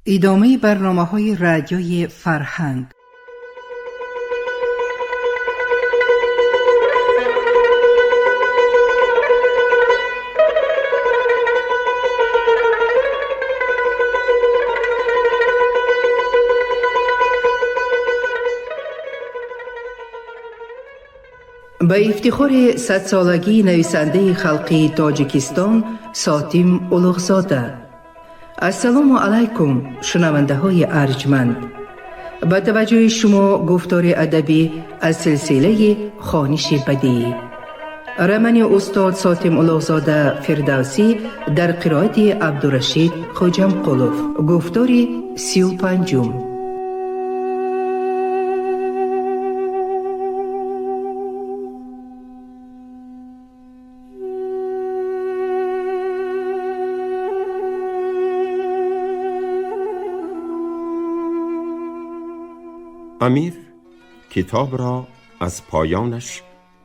Идомаи барномаҳои Радиои Фарҳанг. Ба ифтихори садсолагии нависандаи халқии Тоҷикистон Сотим Улуғзода. Ассалому алайкум, шунавандаҳои арҷманд. Ба таваҷҷӯҳи шумо гуфтори адабӣ аз силсилаи хониши бадиӣ. Романи устод Сотим Улуғзода Фирдавсӣ дар қироати Абдурашид Хоҷамқулов. Гуфтори 35-ум. امیر کتاب را از پایانش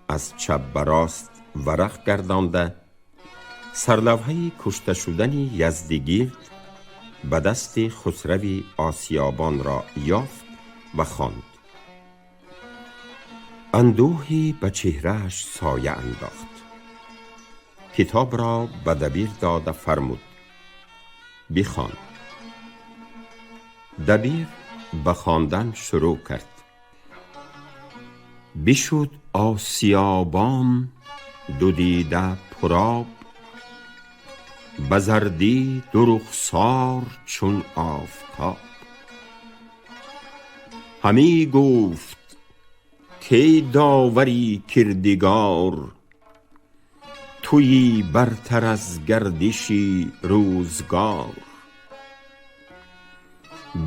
از چپ به راست ورق گردانده، سرلوحه کشته شدن یزدگرد به دست خسروی آسیابان را یافت و خواند. اندوهی به چهرهش سایه انداخت. کتاب را به دبیر داده فرمود: بخوان. دبیر به خواندن شروع کرد. بشد آسیابان دو دیده پرآب، به زردی دو رخسار چون آفتاب. همی گفت کای داوری کردگار، تویی برتر از گردشی روزگار.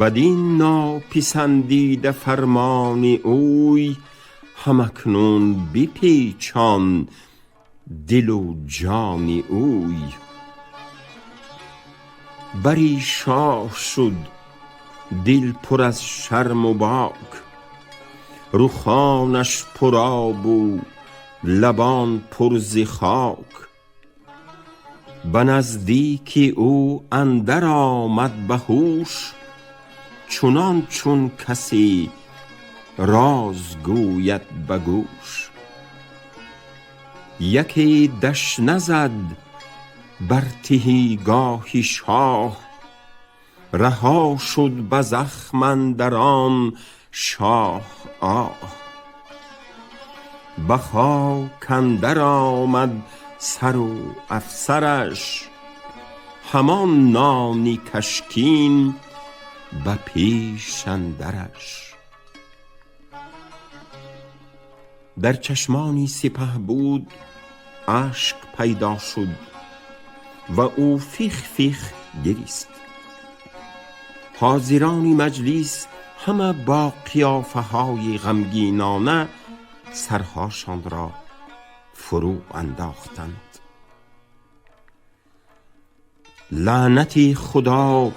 بدین ناپسندیده فرمان اوی، هم اکنون بپیچان دل و جان اوی. بری شاه شد دل پر از شرم و باک، رخانش پرآب و لبان پر ز خاک. به نزدیک او اندر آمد به هوش، چنان چون کسی راز گوید به گوش. یکی دشنه زد بر تهیگاه شاه، رها شد به زخم اندر آن شاه آه. به خاک اندر آمد سر و افسرش، همان نان کشکین به پیش اندرش. در چشمانی سپهبد اشک پیدا شد و او فیخ فیخ گریست. حاضران مجلس همه با قیافه های غمگینانه سرهاشان را فرو انداختند. لعنت خدا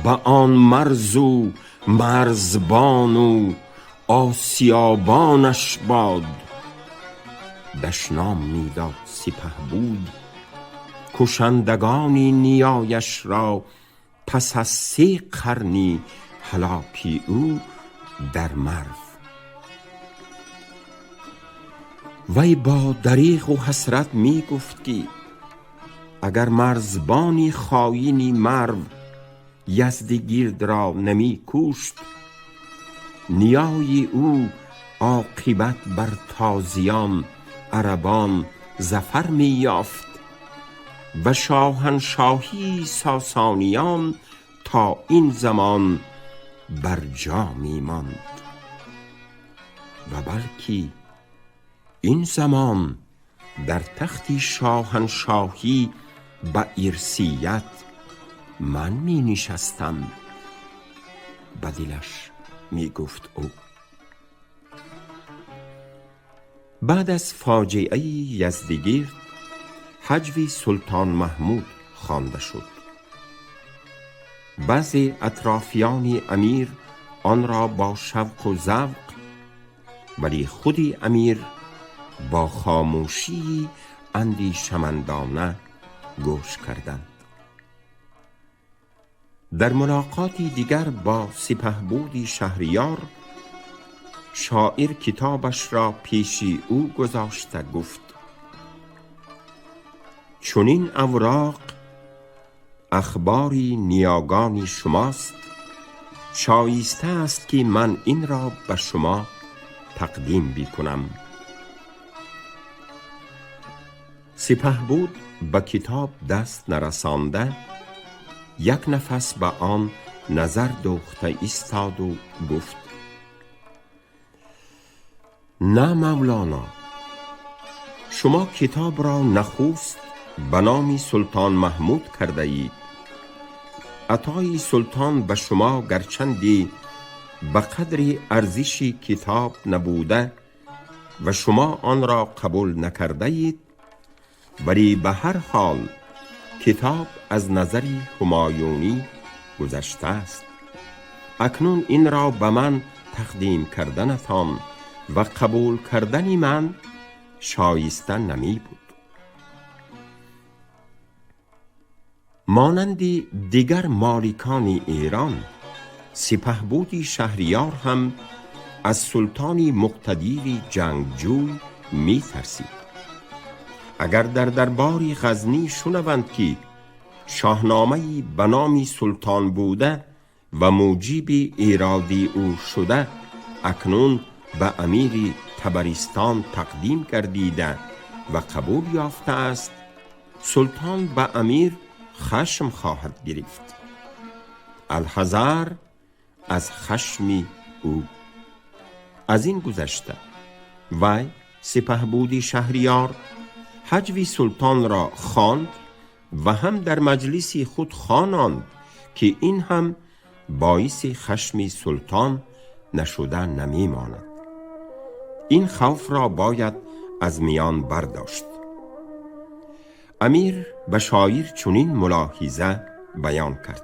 به آن مرز و مرزبان و آسیابانش باد. دشنام میداد سپهبد کشندگان نیایش را پس از 3 قرنی هلاکی او در مرو. وی با دریغ و حسرت می گفت که اگر مرزبانی خاینی مرو یزدگرد را نمی کشت، نیای او عاقبت بر تازیان عربان ظفر می یافت و شاهنشاهی ساسانیان تا این زمان بر جا می ماند و بلکی این زمان در تخت شاهنشاهی به ارثیت من می نشستم. به دلش می گفت او. بعد از فاجعه یزدگرد هجو سلطان محمود خوانده شد. بعضی اطرافیان امیر آن را با شوق و ذوق، ولی خود امیر با خاموشی اندیشمندانه گوش کردند. در ملاقاتی دیگر با سپهبودی شهریار، شاعر کتابش را پیشی او گذاشته گفت: چنین اوراق اخباری نیاگانی شماست، شایسته است که من این را به شما تقدیم بکنم. سپهبد به کتاب دست نرسانده یک نفس به آن نظر دوخته ایستاد و گفت: نه مولانا، شما کتاب را نخست به نام سلطان محمود کرده اید. عطای سلطان به شما گرچندی به قدر ارزش کتاب نبوده و شما آن را قبول نکرده اید، ولی به هر حال کتاب از نظر همایونی گذشته است. اکنون این را به من تقدیم کردنتان و قبول کردن من شایسته نمی بود. مانند دیگر مالکان ایران، سپهبد شهریار هم از سلطان مقتدیر جنگجوی می ترسید. اگر در دربار غزنی شنوند که شاهنامه‌ای به نام سلطان بوده و موجب ایرادی او شده اکنون به امیر طبرستان تقدیم گردیده و قبول یافته است، سلطان به امیر خشم خواهد گرفت. الحذر از خشم او. از این گذشته وی سپهبد شهریار هجو سلطان را خواند و هم در مجلس خود خواناند که این هم باعث خشم سلطان نشده نمی ماند. این خوف را باید از میان برداشت. امیر به شاعر چنین ملاحظه بیان کرد: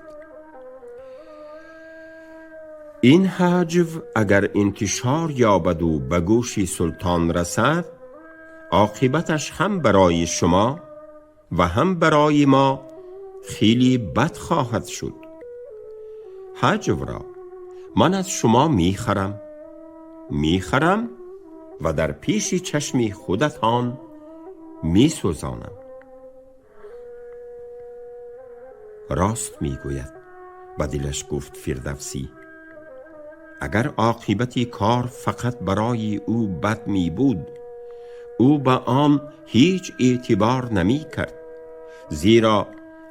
این هجو اگر انتشار یابد و به گوش سلطان رسد، عاقبتش هم برای شما و هم برای ما خیلی بد خواهد شد. هجو را من از شما میخرم و در پیش چشم خودتان میسوزانم. راست میگوید، به دلش گفت فردوسی. اگر عاقبت کار فقط برای او بد می بود، او به آن هیچ اعتبار نمی کرد، زیرا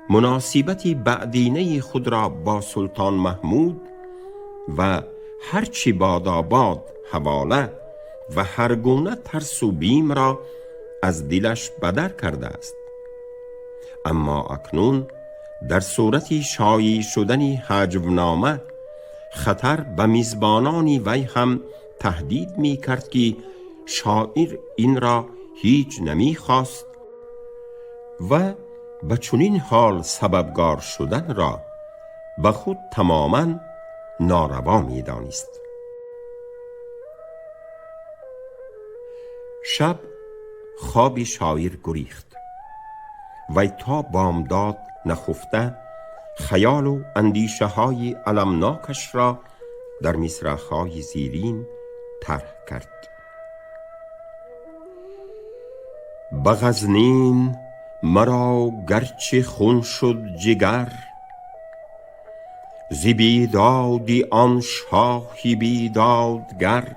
مناسبت بعدینه خود را با سلطان محمود و هرچی باداباد حواله و هر گونه ترس و بیم را از دلش بدر کرده است. اما اکنون در صورت شایع شدن هجونامه، خطر به میزبانان وی هم تهدید می کرد که شاعر این را هیچ نمی خواست و به چنین حال سببگار شدن را به خود تماما ناروا می دانست. شب خواب شاعر گریخت. وی تا بامداد نخفته خیال و اندیشه های المناکش را در مصرع‌های زیرین طرح کرد: به غزنین مرا گرچه خون شد جگر، ز بیداد آن شاه بیدادگر،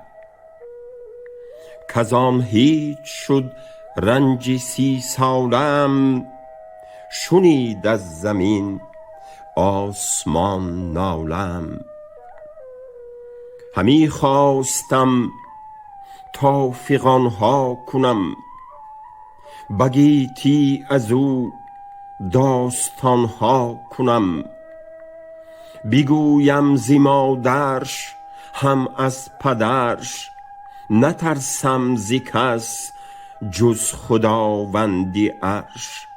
کز آن هیچ شد رنج 30 ساله ام، شنید از زمین آسمان ناله ام. همی خواستم تا فغان ها کنم، به گیتی از او داستان ها کنم. بگویم ز مادرش هم از پدرش، نترسم ز کس جز خداوند عرش.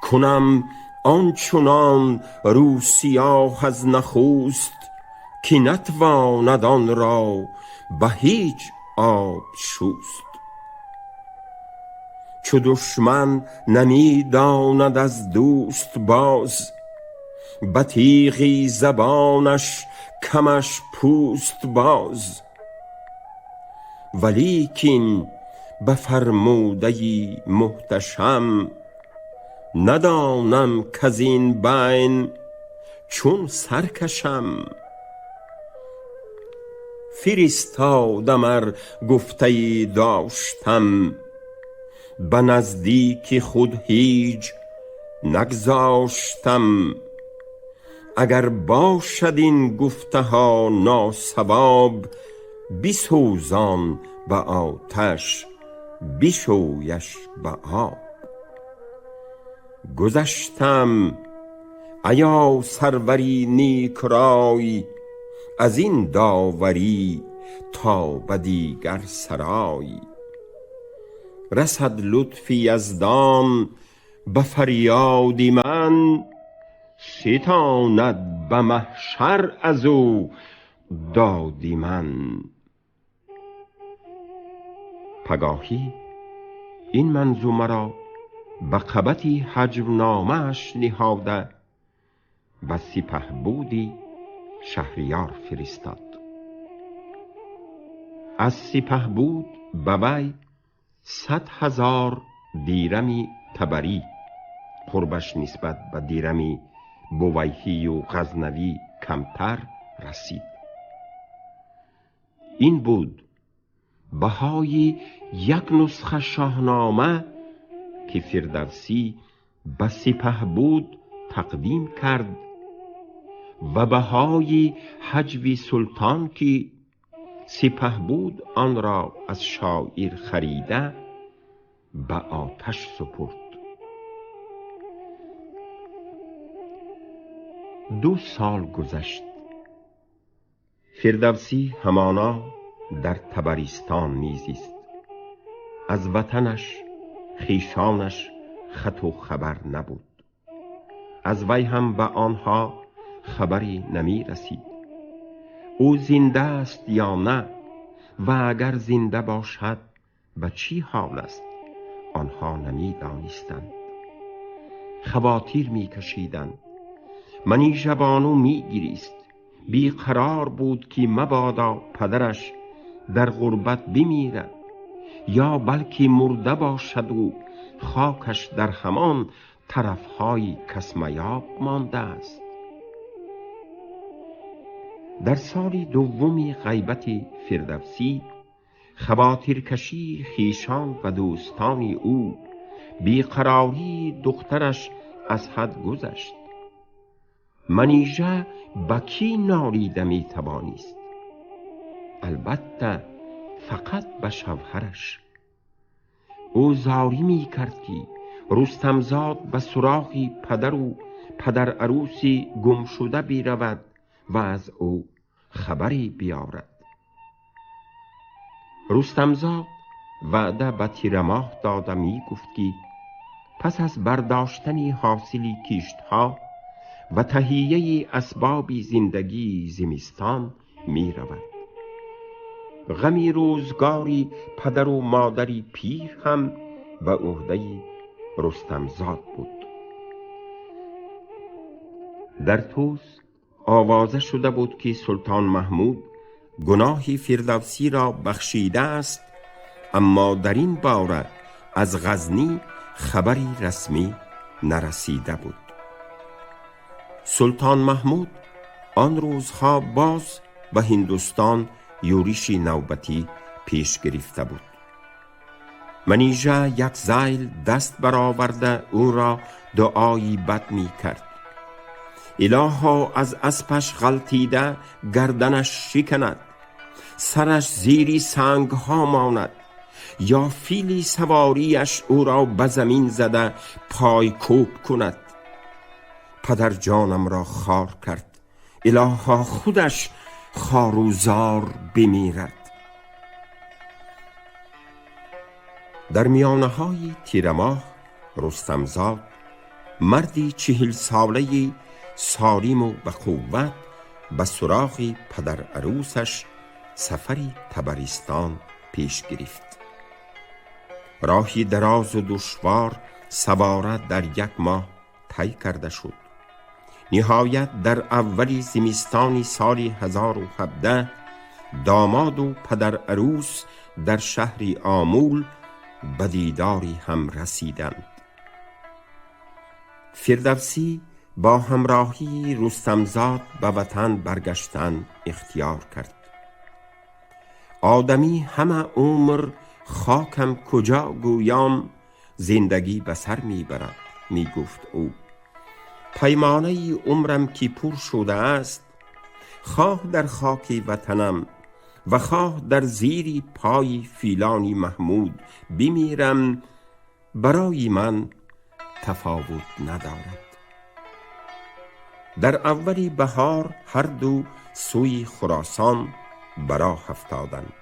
کنم آنچنان روسیاه از نخست، که نتواند آن را به هیچ آب شست. چو دشمن نمی داند از دوست باز، به تیغی زبانش کمش پوست باز. ولیکن به فرموده محتشم، ندانم کزین بین چون سر کشم. فرستادم ار گفته ای داشتم، به نزدیک خود هیچ نگذاشتم. اگر باشد این گفته ها ناصواب، بسوزان به آتش بشویش به آب. گذشتم ایا سروری نیک رای، از این داوری تا به دیگر سرای. رسد لطف یزدان به فریاد من، ستاند به محشر از او داد من. پگاهی این منظومه را به قبطی هجونامه اش نهاده و سپهبدی شهریار فرستاد. از سپهبد به وی 100,000 دیرمی طبری، قربش نسبت به دیرمی بویهی و غزنوی کمتر رسید. این بود بهای یک نسخه شاهنامه که فردوسی به سپهبد تقدیم کرد و بهای هجو سلطان که سپهبد آن را از شاعر خریده به آتش سپرد. 2 سال گذشت. فردوسی همانا در طبرستان میزیست. از وطنش، خویشانش خط و خبر نبود. از وی هم به آنها خبری نمی رسید. او زنده است یا نه، و اگر زنده باشد به چی حال است، آنها نمی دانستند. خواطر می کشیدند. منیژه بانو می گریست. بیقرار بود که مبادا پدرش در غربت بمیرد یا بلکه مرده باشد و خاکش در همان طرفهای کسمیاب مانده است. در سال دوم غیبت فردوسی، خواطرکشی خویشان و دوستان او، بیقراری دخترش از حد گذشت. منیژه به کی نالیده می توانست؟ البته فقط به شوهرش. او زاری می کرد که رستمزاد به سراغ پدر و پدر عروسی گم شده بیرود و از او خبری بیارد. رستمزاد وعده به تیرماه داده می گفت که پس از برداشتن حاصل کشتها و تهیه اسباب زندگی زمستان می رود. غمی روزگاری پدر و مادری پیر هم به عهده رستمزاد بود. در توس آوازه شده بود که سلطان محمود گناه فردوسی را بخشیده است، اما در این باره از غزنی خبری رسمی نرسیده بود. سلطان محمود آن روزها باز به هندوستان یورشی نوبتی پیش گرفته بود. منیژه یک زیل دست برآورده او را دعایی بد می کرد. الها از اسپش غلطیده گردنش شکند، سرش زیری سنگ ها ماند، یا فیلی سواریش او را به زمین زده پای کوب کند. پدر جانم را خار کرد، الها خودش خار و زار بمیرد. در میانه های تیره ماه رستمزاد مردی 40 ساله سالم و به قوت به سراغ پدر عروسش سفری طبرستان پیش گرفت. راهی دراز و دشوار سواره در 1 ماه طی کرده شد. ниҳоят дар аввали зимистони соли 1017 домоду падар-арӯс дар шаҳри Омул ба дидори ҳам расиданд. Фирдавсӣ бо ҳамроҳии Рустамзод ба ватан баргаштан ихтиёр кард. Одамӣ ҳама умр хокам куҷо гӯён зиндагӣ ба сар мебарад, мегуфт ӯ. Паймонаи умрам ки пур шудааст, хоҳ дар хоки ватанам ва хоҳ дар зири пои филони Маҳмуд бимирам, барои ман тафовут надорад. Дар аввали баҳор ҳар ду сӯи Хуросон ба роҳ афтоданд.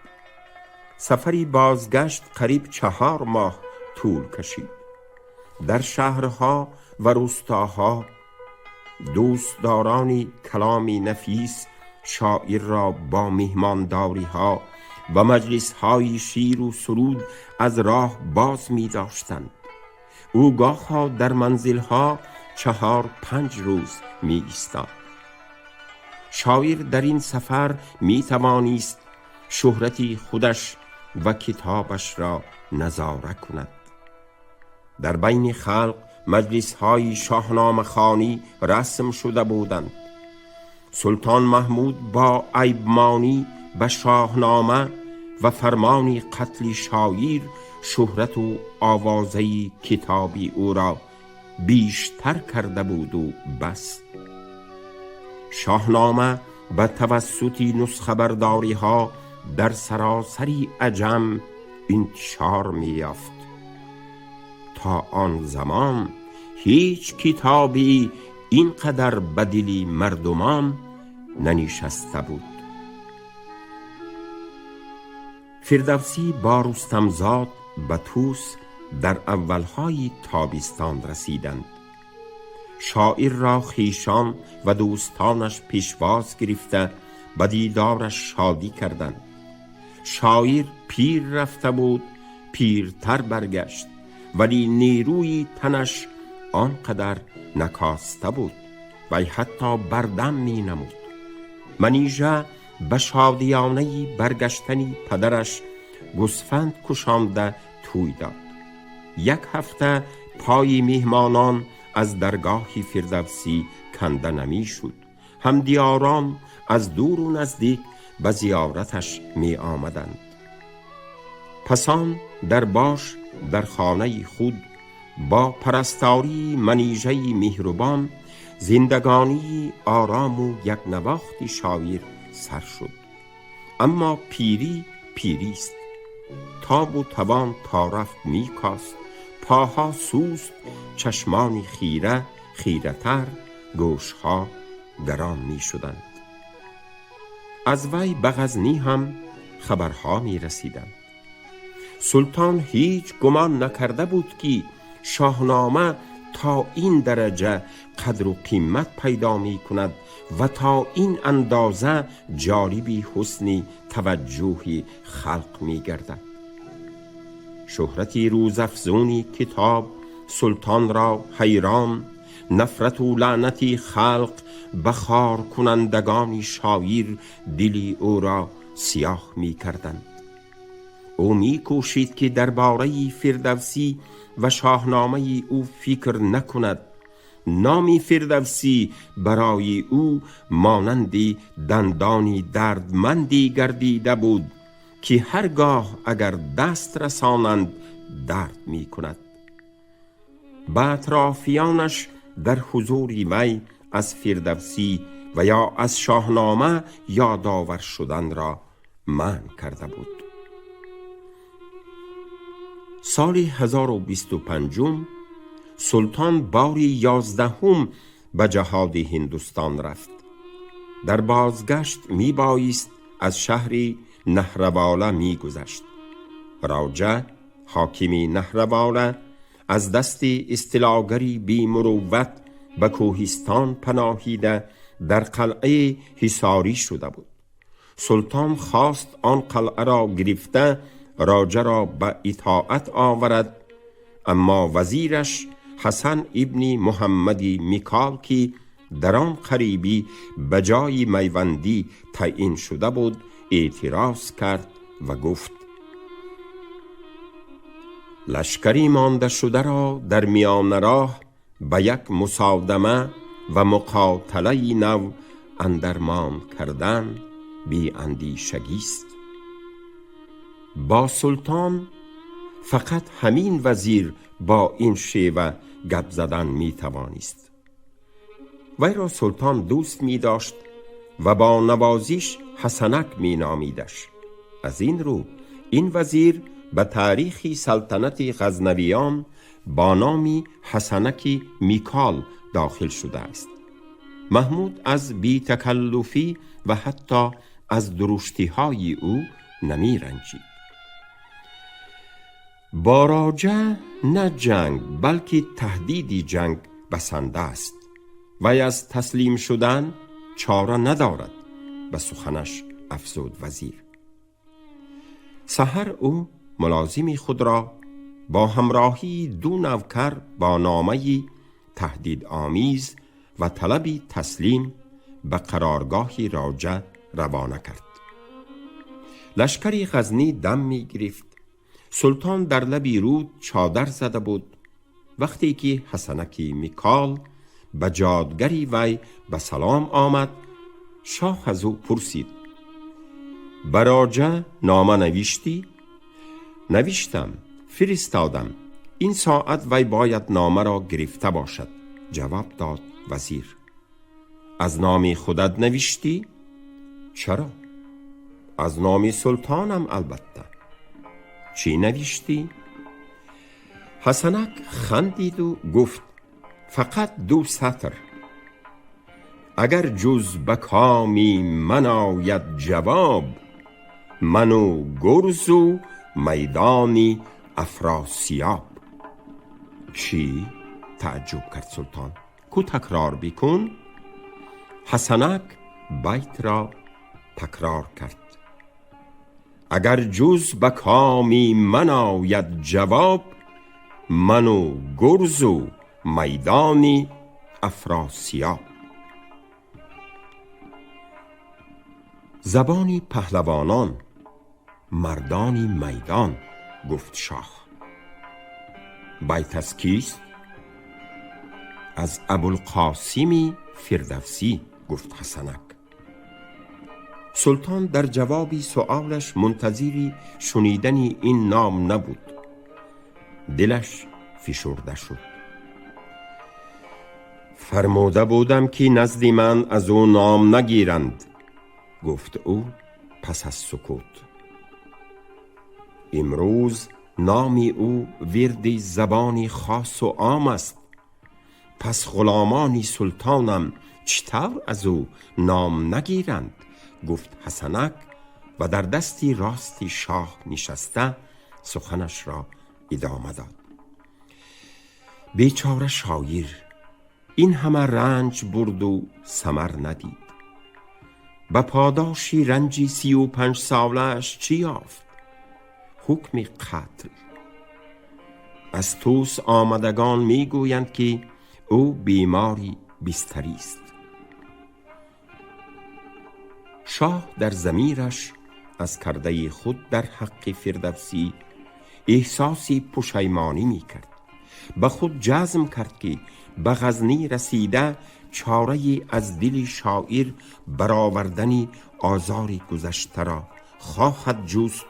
Сафари бозгашт қариб 4 моҳ тӯл кашид. Дар шаҳрҳо ва рӯстоҳо дӯстдорони каломи нафис шоирро бо меҳмондориҳо ва маҷлисҳои шеъру суруд аз роҳ боз медоштанд. Ӯ гоҳҳо дар манзилҳо 4-5 рӯз меистод. Шоир дар ин сафар метавонист шӯҳрати худаш ва китобашро назора кунад. Дар байни халқ маҷлисҳои шоҳномахонӣ расм шуда буданд. Султон Маҳмуд бо айбмонӣ ба Шоҳнома ва фармони қатли шоир шӯҳрату овозаи китоби ӯро бештар карда буду бас. Шоҳнома ба тавассути нусхабардориҳо дар саросари аҷам интишор меёфт. То он замон ҳеҷ китобе ин қадар ба дили мардумон нанишаста буд. Фирдавсӣ бо Рустамзод ба Тӯс дар аввалҳои тобистон расиданд. Шоирро хешон ва дӯстонаш пешвоз гирифта, ба дидораш шодӣ карданд. Шоир пир рафта буд, пиртар баргашт, вале нерӯи танаш он қадар накоста буд. Вай ҳатто бардам менамуд. Манижа ба шодиёнаи баргаштани падараш гӯсфанд кушонда тӯй дод. Як ҳафта пои меҳмонон аз даргоҳи Фирдавсӣ канда намешуд. Ҳамдиёрон аз дуру наздик ба зиёраташ меомаданд. Пас он дар бош, дар хонаи худ, бо парастории Манижаи меҳрубон зиндагонии орому якнавохти шоир сар шуд. Аммо пирӣ пирист. Тобу тавон то рафт мекост, поҳо суст, чашмони хира хиратар, гӯшҳо гарон мешуданд. Аз вай ба Ғазнӣ ҳам хабарҳо мерасиданд. Султон ҳеҷ гумон накарда буд, ки Шоҳнома то ин дараҷа қадру қимат пайдо мекунад ва то ин андоза ҷолиби ҳусни таваҷҷӯҳи халқ мегардад. Шӯҳрати рӯзафзуни китоб султонро ҳайрон, нафрату лаънати халқ ба хоркунандагони шоир дили ӯро сиёҳ мекарданд. Ӯ мекӯшид, ки дар бораи Фирдавсӣ ва Шоҳномаи ӯ фикр накунад. Номи Фирдавсӣ барои ӯ монанди дандони дардмандӣ гардида буд, ки ҳар гоҳ агар даст расонанд, дард мекунад. Ба атрофиёнаш дар ҳузури вай аз Фирдавсӣ ва ё аз Шоҳнома ёдовар шуданро манъ карда буд. Соли 1025 султон бори 11-ум ба ҷаҳоди Ҳиндустон рафт. Дар бозгашт мебоист аз шаҳри Наҳравола мегузашт. Роҷа, ҳокими Наҳравола, аз дасти истилогари бемурувват ба кӯҳистон паноҳида, дар қалъаи ҳисорӣ шуда буд. Султон хост он қалъаро гирифта, роҷаро ба итоат оварад, аммо вазираш Ҳасан ибни Муҳаммади Микол, ки در آن قریبی به جای میوندی تعیین شده بود اعتراض کرد و گفت: لشکری مانده شده را در میان راه به یک مصادمه و مقاتله نو اندرمان کردن بی اندیشگی است. با سلطان فقط همین وزیر با این شیوه گپ زدن می توانست. وی را سلطان دوست می داشت و با نوازش حسنک می نامیدش. از این رو این وزیر به تاریخ سلطنت غزنویان با نام حسنک میکال داخل شده است. محمود از بی تکلفی و حتی از درشتی های او نمی رنجید. با راجه نه جنگ بلکه تهدید جنگ بسنده است. وی از تسلیم شدن چاره ندارد، به سخنش افزود وزیر. سحر او ملازم خود را با همراهی دو نوکر با نامه تهدید آمیز و طلب تسلیم به قرارگاه راجه روانه کرد. لشکر غزنی دم می گرفت. سلطان در لب رود چادر زده بود. وقتی که حسنک میکال به جادگری وی به سلام آمد، شاه از او پرسید: به راجه نامه نوشتی؟ نوشتم، فرستادم. این ساعت وی باید نامه را گرفته باشد، جواب داد وزیر. از نام خودت نوشتی؟ چرا؟ از نام سلطانم البته. چی نوشتی؟ حسنک خندید و گفت: فقط 2 سطر. اگر جز به کامی من آید جواب، من و گرز و میدانی افراسیاب. چی؟ تعجب کرد سلطان. کو تکرار بکن. حسنک بیت را تکرار کرد: اگر جز به کامی من آید جواب، من و گرز و میدانی افراسیاب. زبانی پهلوانان، مردانی میدان، گفت شاه. بیت از کیست؟ از ابوالقاسم فردوسی، گفت حسنک. سلطان در جواب سؤالش منتظر شنیدن این نام نبود. دلش فشرده شد. فرموده بودم که نزد من از او نام نگیرند، گفت او پس از سکوت. امروز نام او ورد زبانی خاص و عام است. پس غلامان سلطانم چطور از او نام نگیرند؟ گفت حسنک و در دستی راستی شاه نشسته سخنش را ادامه داد. بیچاره شاعر این همه رنج برد و ثمر ندید. به پاداش رنج 35 سالش چی یافت؟ حکم قتل. از توس آمدگان میگویند که او بیماری بستری است. شاه در ضمیرش از کرده خود در حق فردوسی احساسی پشیمانی میکرد. به خود جزم کرد که به غزنی رسیده چاره از دل شاعر برآوردن آزار گذشته را خواهد جست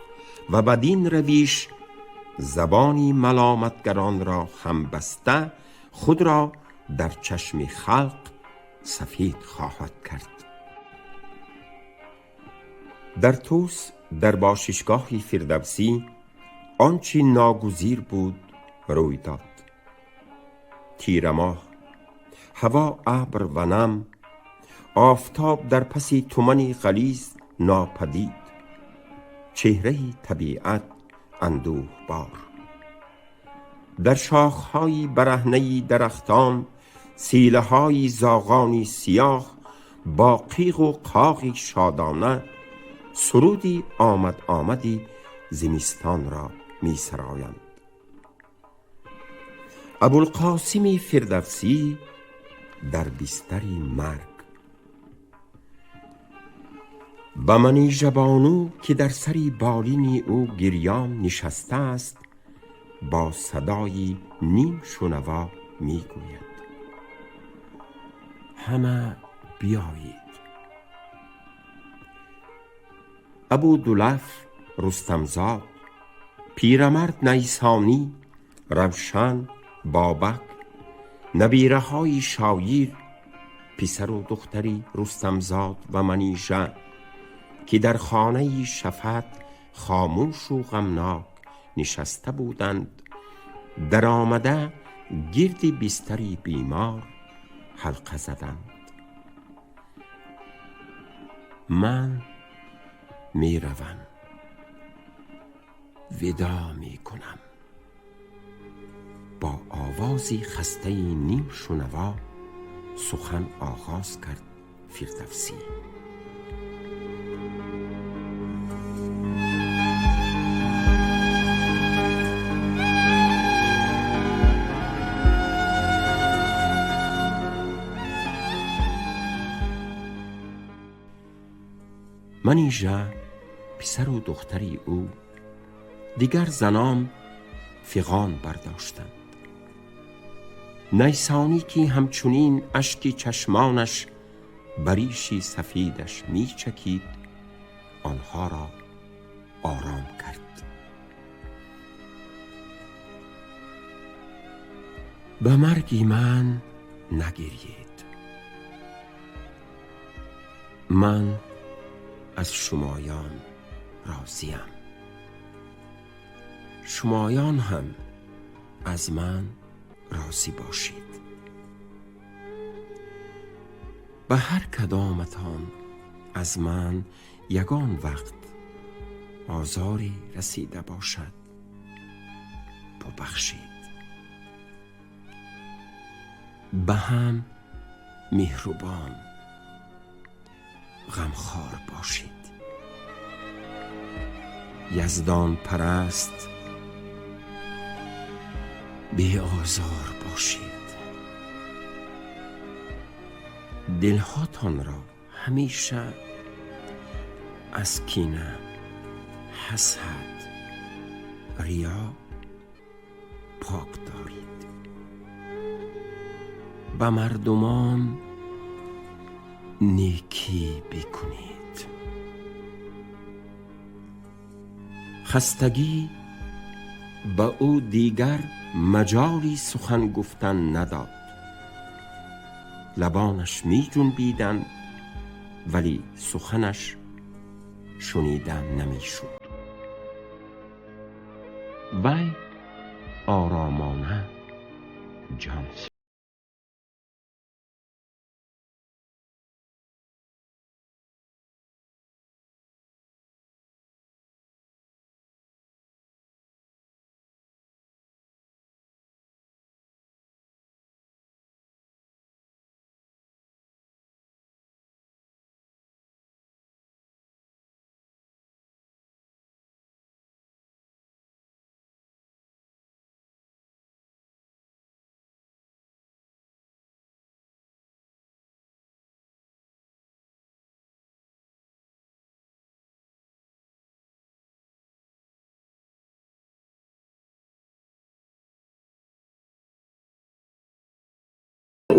و بدین رویش زبانی ملامتگران را هم بسته خود را در چشم خلق سفید خواهد کرد. در توس در باششگاه فردوسی آنچه ناگزیر بود روی داد. تیره ماه، هوا ابر و نم، آفتاب در پس تومنی غلیظ ناپدید، چهره طبیعت اندوه بار. در شاخهای برهنه درختان، سیله های زاغانی سیاه با قیغ و قاغی شادانه سرودی آمد آمدی زمستان را می سرایند. ابوالقاسم فردوسی дар бистари марг. Ба Манижа бону, ки дар сари болини ӯ гирён нишаста аст, бо садои ним шунаво мегӯяд: ҳама биёед. Абудулаф Рустамзод, пирамард Найсонӣ, Равшан, Бобак, набираҳои шоир, писару духтари Рустамзод ва Манижа, ки дар хонаи Шафат хомӯшу ғамнок нишаста буданд, даромада гирди бистари бемор ҳалқа заданд. Ман меравам, видоъ мекунам, бо овози хастаи ним шунаво сухан оғоз кард Фирдавсӣ. Манижа, писару духтари ӯ, дигар занон фиғон бардоштанд. Найсонӣ, ки ҳамчунин ашки чашмонаш ба риши сафедаш мечакид, онҳоро ором кард. Ба марги ман нагирьед. Ман аз шумоён розиям, шумоён ҳам аз ман розӣ бошед. Ба ҳар кадоматон аз ман ягон вақт озоре расида бошад, бубахшед. Ба ҳам меҳрубон, ғамхор бошед. Яздон параст, беозор бошед. Дилҳотонро ҳамеша аз кина, ҳасад, риё пок доред. Ба мардумон некӣ бикунед. Хастагӣ ба ӯ дигар маҷоли сухан гуфтан надод. Лабонаш меҷунбиданд, вале суханаш шунида намешуд. Вай оромона ҷон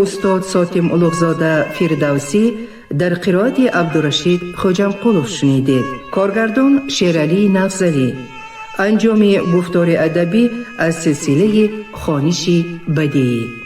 Устод Сотим Улуғзода Фирдавсӣ дар қироати Абдурашид Хоҷамқулов шунидед. Коргардон Шералӣ Нафзалӣ. Анҷоми гуфтори адабӣ аз силсилаи хониши бадеӣ.